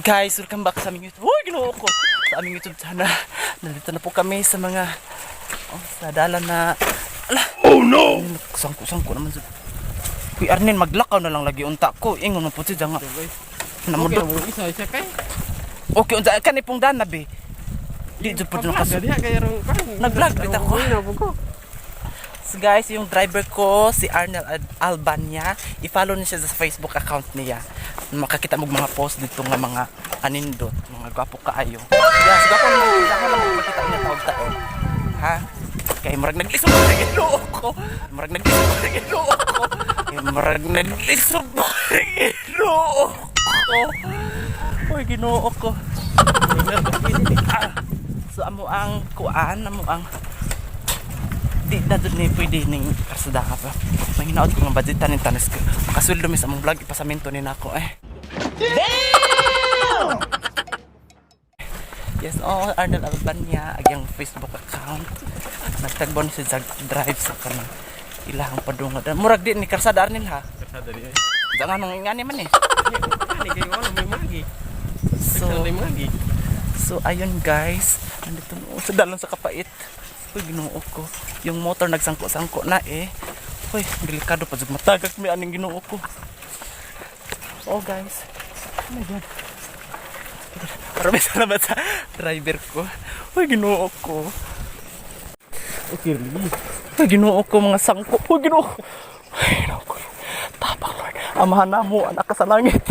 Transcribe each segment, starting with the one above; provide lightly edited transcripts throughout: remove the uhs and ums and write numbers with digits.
Guys, welcome back sa aming YouTube. Uy, Ginoo ko! Sa aming YouTube channel. Nandito na po kami sa mga, oh, sa dalan na. Ala! Oh no! Sangko-sangko naman sa. Kuy Arnin, maglakaw na lang lagi unta ko. Ingon mo po siya nga. Okay, Namudot. mo isa isa kay. Okay, unsa kani pong dana be. Di jud po Pag-vlog nakasu. diha kay rong kan. Nag-vlog bitaw ko. Uy, na po ko. So guys, yung driver ko, si Arnel Albania, i-follow niyo siya sa Facebook account niya. Makakita mo mga post dito nga mga anindot, mga gwapo kaayo. Yes, gwapo mo, gwapo lang makita niya tawag tao. Ha? Kay murag naglisod na Ginoo ko. Murag naglisod na Ginoo ko. Kay murag naglisod na Ginoo ko. Uy, Ginoo ko. Ah, so amo ang kuan, amo ang di na dun ni pwede ning karsada ka pa. Manghinaot ko nga budget tanin tanis ko. Makasweldo mi sa among vlog, ipasamento ni nako eh. Yes, oh, Arnold Albania, agyang Facebook account. Nagtagbon si Zag Drive sa kanang ilahang padunga. Murag di ni karsada, Arnel, ha. Kasada diha. Jangan nang ingani man eh. Ani kay wala may magi. So, May magi. So, ayun guys. Nandito na oh, sa dalan sa kapait. Uy, Ginoo ko. Yung motor nagsangko-sangko na eh. Uy, delikado pa. Jud matagak may aning Ginoo ko. Oh guys. Oh my God. Maraming salamat sa driver ko. Uy, Ginoo ko. Okay, lagi. Uy, Ginoo ko, mga sangko. Uy, Ginoo ko. Uy, Ginoo ko. Tapang Lord. Amahan na mo, anak ka sa langit.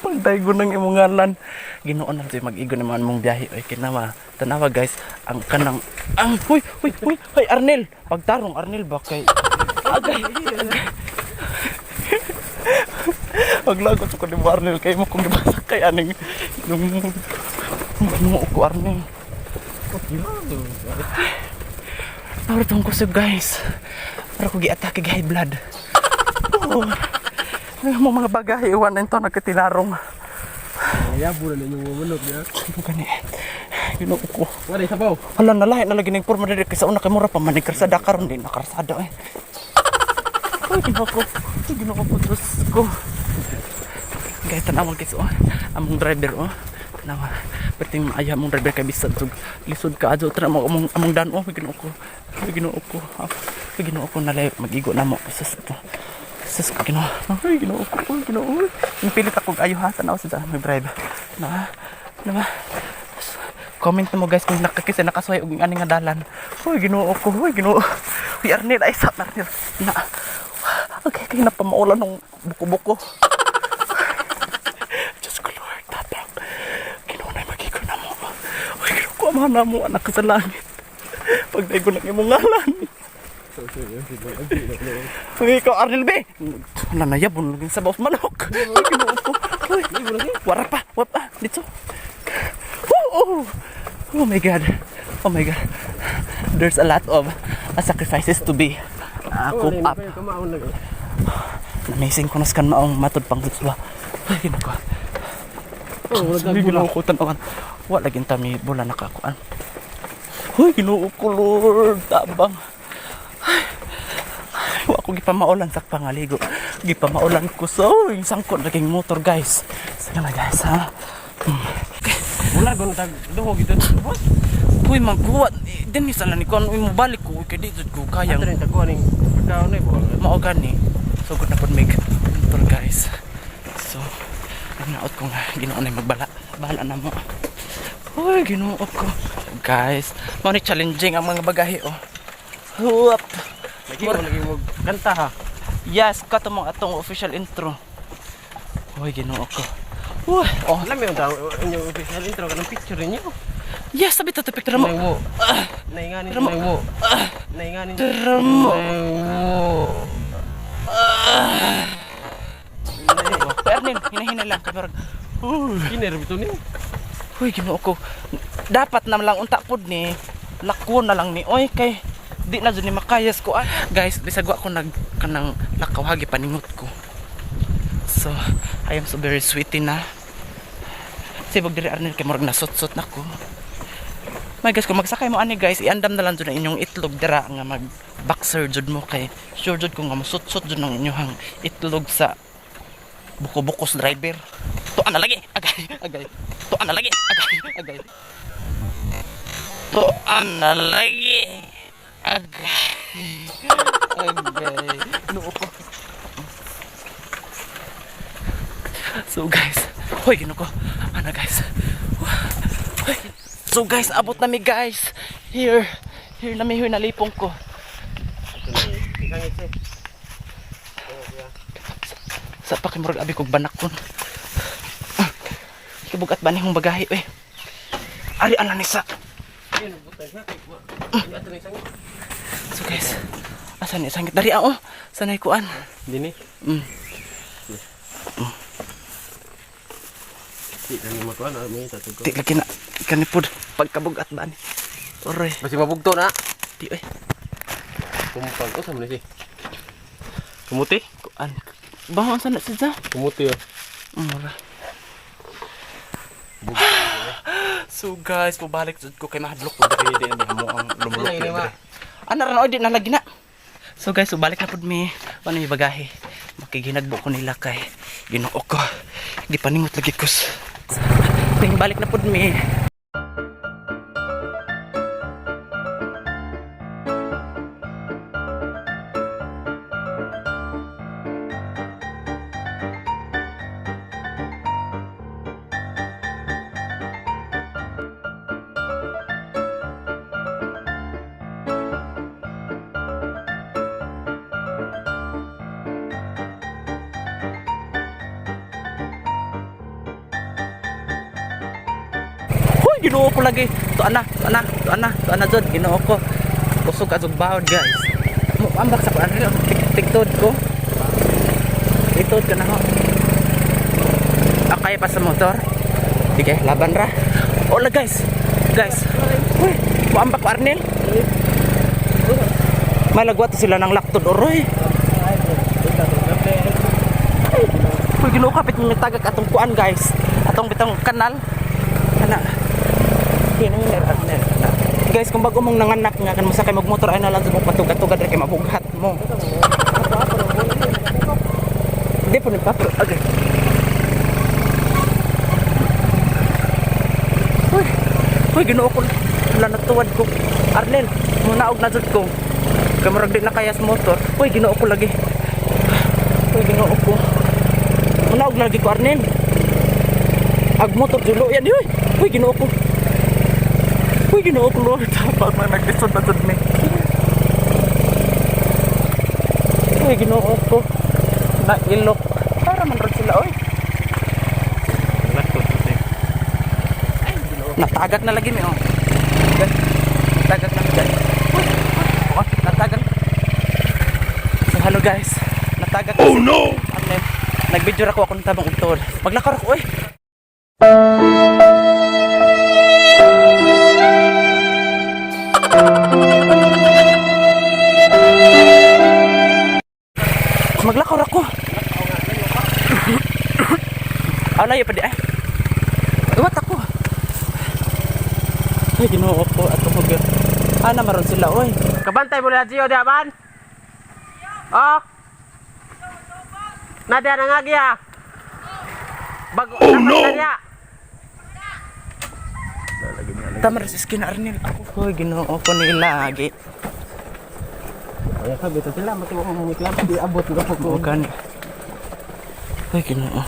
Pagdaygo ng imong ngalan. Ginoo na siya mag-igo naman mong biyahe. Oy, kinawa. Tanawa guys, ang kanang ang huy huy huy huy Arnel. Pagtarong Arnel ba kay Agay. Agay. Paglagot ko ni Arnel kay mo kung gibasa kay aning nung Ginoo ko, Arnel. Okay lang. Para tong kusog guys. Para ko giatake gi high blood. Oh. Ay, mo mga bagay iwan nito nagkatinarong. Yabo na ninyo manok ya. Ano gani? Ginoo ko. Wala sabaw. Hala, nalahi na lagi ning porma diri kaysa una kay mura pa man karsada karon din nakarsada eh. Ay, Ginoo ko. Ay, Ginoo ko, Diyos ko. Guys, tanawa guys oh. Among driver oh. Tanawa. Perting maaya among driver kay bisag jud lisod ka adto tra mo among among dan oh. Ginoo ko. Ay, Ginoo ko. Ah, ay, Ginoo ko, nalay magigo na mo. Sus to. Sus ko, Ginoo. Ay, Ginoo ko. Ay, Ginoo. Pilit ako ayo ha. Tanawa sa may driver. Na. Na. Comment na mo guys kung nakakisa nakasuhay og ani nga dalan. Hoy, Ginoo ko, hoy, Ginoo. Hoy Arnel, ay sa Arnel. Na. Okay, kay napamaulan ng buko-buko. Diyos ko Lord, tapang. Ginoo na magigo na mo. Hoy, Ginoo ko, ama na mo anak ka sa langit. Pagdaygo ng imong ngalan. Hoy, ikaw Arnel be. Nanayabon lagi sa baos manok. Hoy, Ginoo ko. Hoy, wara pa, wara pa dito. Oh, oh. Oh my God. Oh my God. There's a lot of sacrifices to be cope up. Kamaon lagi. Amazing ko naskan maong matod pang gutswa. Ay, ginoo ko. Oh, wala Sabi Ginoo ko tanawan. Wa lagi tami bola nakakuan. Hoy, Ginoo ko Lord, tabang. Ay, ay, wa ko gipamaulan sa pangaligo. Gipamaulan ko sa uy, sangkot naging motor guys. Sige na guys ha. Wala gon tag duho gito. Boss. Uy, magkuha. Din isa lang ni kuan mo balik ko kay di jud ko kayang. Ato rin tagkuha ning pagkaon na buang. Mao gani. So good na pud mig motor guys. So nagnaot ko nga Ginoo na magbala. Bahala na mo. Uy, Ginoo ko. Guys, mao ni challenging ang mga bagahe oh. Huwap. Lagi mo lagi mo kanta ha. Yes, kato mo atong official intro. Uy, Ginoo ko. Uy, oh. Alam mo yung tao inyong official intro kanang picture ninyo. Yes, sabi to picture mo. Nang mo. Nainganin Tara mo. nang mo. Nainganin. Tara mo. Nang mo. Uy, Arnel, hinahina lang kay murag. Uy. Kiner bito ni. Uy, Ginoo ko. Dapat na lang unta pod ni lakwo na lang ni oy kay di na jud ni makayas ko ah. Guys, bisag wa ko nag kanang lakaw hagi paningot ko. So, I am so very sweetie na. Sibog diri Arnel kay murag nasutsot na ko. My guys, kung magsakay mo ani guys, iandam na lang jud ang inyong itlog dira nga mag boxer jud mo kay sure jud ko nga mosutsot jud ang inyong itlog sa buko-bukos driver. To Tuan na lagi. Agay, agay. Tuan na lagi. Agay, agay. Tuan na lagi. Agay. Agay. Ginoo ko. So guys, hoy, ginoo ko. Ano, guys? Hoy. So guys, abot na mi, guys. Here. Here na mi, here nalipong ko. Isang itse. Sa pa kay murag abi kog banakon. Ah, kibugat ba nihong bagahe eh. Ari ala ni sa. So guys, asa ni sangit dari, ah, oh. Sanay kuan. Dini. Di kami makuha na may tatug ko. Di lagi na kani pud pagkabugat ba ni. Oray, Basi mabugto na. di oy. Kumpag o sa man si. Kumuti? Kuan. Bahon sa na siya. Kumuti oh. Mura. So guys, pabalik jud ko kay mahadlok ko diri di di mo ang lumulok Ay, diri. ma. Ana ra na di na lagi na. So guys, so balik na pud mi. Paano mi bagahe? Makiginagbo ko nila kay Ginoo ko. Di paningot lagi kus. Ting balik na pud mi. Hoy, Ginoo ko lagi. To ana, to ana, to ana, to ana jud, Ginoo ko. Kusog azog bawod, guys. Mo ambak sa kuan tigtod ko. Tigtod ka na ho. Akay pa sa motor. Sige, laban ra. Ola guys. Guys. Uy, muambak ko Arnel. Malagwa to sila ng laktod oroy. Uy, Ginoo, kapit mi tagak atong kuan, guys. Atong bitong kanal. Ana. Hinang Arnel. Ana. Guys, kung bago mong nanganak nga kan mo sakay magmotor ay na lang mo patugat-tugad ra kay mabughat mo. Hindi po ni papro. Okay. Uy, uy, Ginoo ko. Wala natuwad ko. Arnel, munaog na jud ko. Kay murag di na kaya sa motor. Uy, Ginoo ko lagi. Uy, Ginoo ko. Munaog lagi ko, Arnel. Ag motor dulo yan, uy. Uy, Ginoo ko. Uy, Ginoo ko, Lord. Tapos man naglisod na jud mi. Uy, Ginoo ko. Nailok. Para man rod sila, uy. Laktod puti. Natagak na lagi mi, oh. Guys, natagak na mi, guys. Uy, uy, oh, natagak. So hello guys. Natagak. Oh no. Ano, nag-video ra ko ako ng tabang ugtod. Maglakaw ra ko, oy. Maglakaw ra ko. Ah, layo pa di ay. Iwat ako. Ay, Ginoo ko ato ko. Ana maron sila oy. Kabantay mo na Gio di aban. Oh. Nadia na nga giya. Bago oh, no. Na Tama ra sa skin Arnel. Ako, Ginoo ko nila lagi. Ay, sabi to sila mati mo miklam di abot ko ko. Bukan. Ay, Ginoo.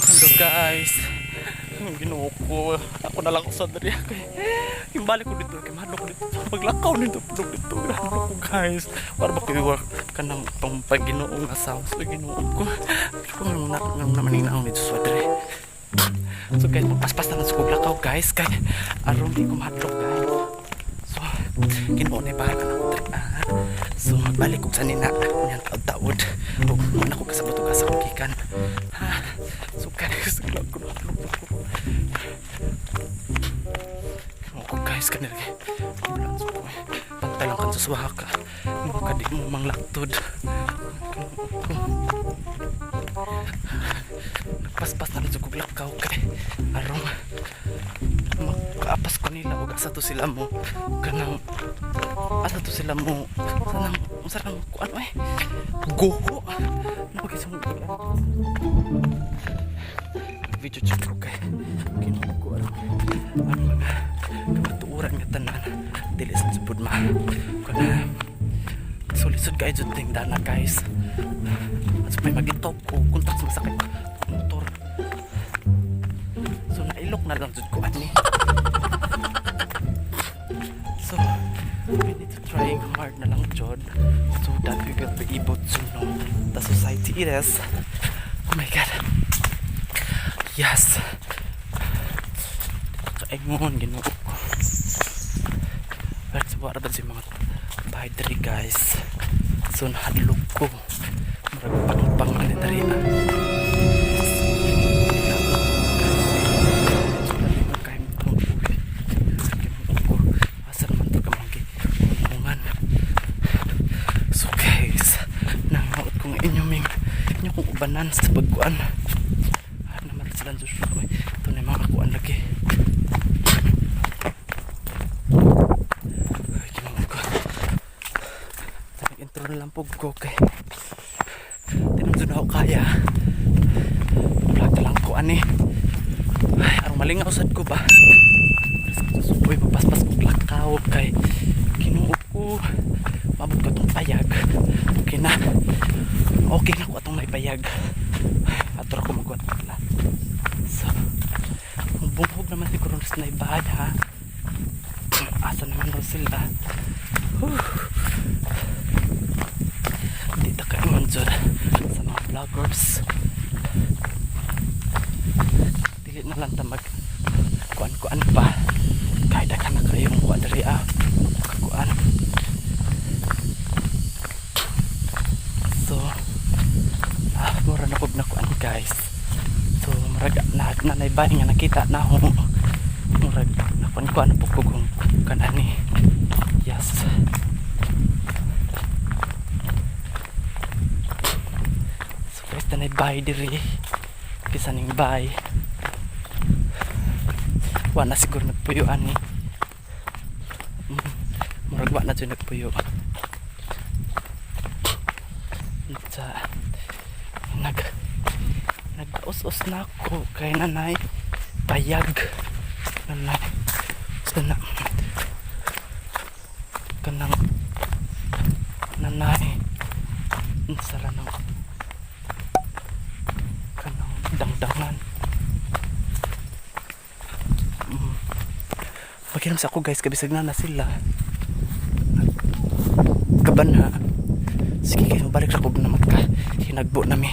Hello guys. Ang Ginoo ko. Ako na lang sa diri kay. Yung balik ko dito kay mahadlok ko dito. Paglakaw nito pulog dito. Mahadlok ko, guys. Para ba kayo work kanang pang pagginoo nga sounds. Ay, Ginoo ko. Kung na naman ning naong dito sa diri. So guys, magpaspas na lang sa kog lakaw, guys, kay aron di ko mahadlok, guys. So, Ginoo ni para ka na ko diri. Ah. So magbalik kog sa nina unyang taod-taod. Ug mo na ko kasabot og asa kog gikan. Ha. So guys, glad ko na ko. Ginoo ko guys kanila kay. Ambulance ko. Pantay lang kan sa suha ka. Mo ka di mo manglaktod. Ginoo ko. Nagpaspas na lang sa kog lakaw kay aron makaapas ko nila ug asa to sila mo kanang asa to sila mo sanang unsa nang kuan oy guho. Ano ba kisang Nag-video jud ko kay Ginoo ko, aron ang mga kamatuoran nga tanan dili sa jud ma kana. So lisod kay jud ting dana, guys. At may magitok o kontak sa masakit motor. So nailok na lang jud ko ani. So we need to trying hard na lang jud so that we will be able to know the society it is. Oh my God. Yes. Kaingon, Ginoo ko. Pero sa wala si mga bahay diri, guys. So nahadlok ko. Murag pangpang ani diri ah. Kay ko. Asa naman to ka mga. So guys, nangaot ko nga inyo ming inyo kong ubanan sa pagkuan. Ah, naman sila Diyos ko. Ito na yung mga kuan lagi. Ay, Ginoo ko. Nag-intro na lang po ko kay di naman ako kaya. Vlog na lang ko ani. Ay, arong malingaw sad ko ba. Supoy mapaspas ko lakaw kay Ginoo ko. Mabot ko itong payag. Okay na. Okay na ko atong naipayag. Ato ra ko magkuan pala. So, ang buhog naman siguro sa naibahad ha. Asa naman daw sila. Whew. Di ta kaingon jud sa mga vloggers. Dili na lang ta mag kuan-kuan pa. Kahit daghan na kayong kuan diri ah. Kakuan. So, ah, mura na kog nakuan, guys. So, murag na nanay bahay nga nakita na ho. Murag nakuan kuan po ko kung kanani. Yes. So guys, tanay bahay diri. Kisa ning bahay. Wa na siguro nagpuyo ani. Murag wa na dyan nagpuyo. Sa nag us-us na ako kay nanay payag, nanay sana kanang nanay sara ng kanang dangdangan. Pakiram sa ako, guys, kabisag na na sila kaban ha. Sige guys, mabalik sa ko na magka hinagbo nami.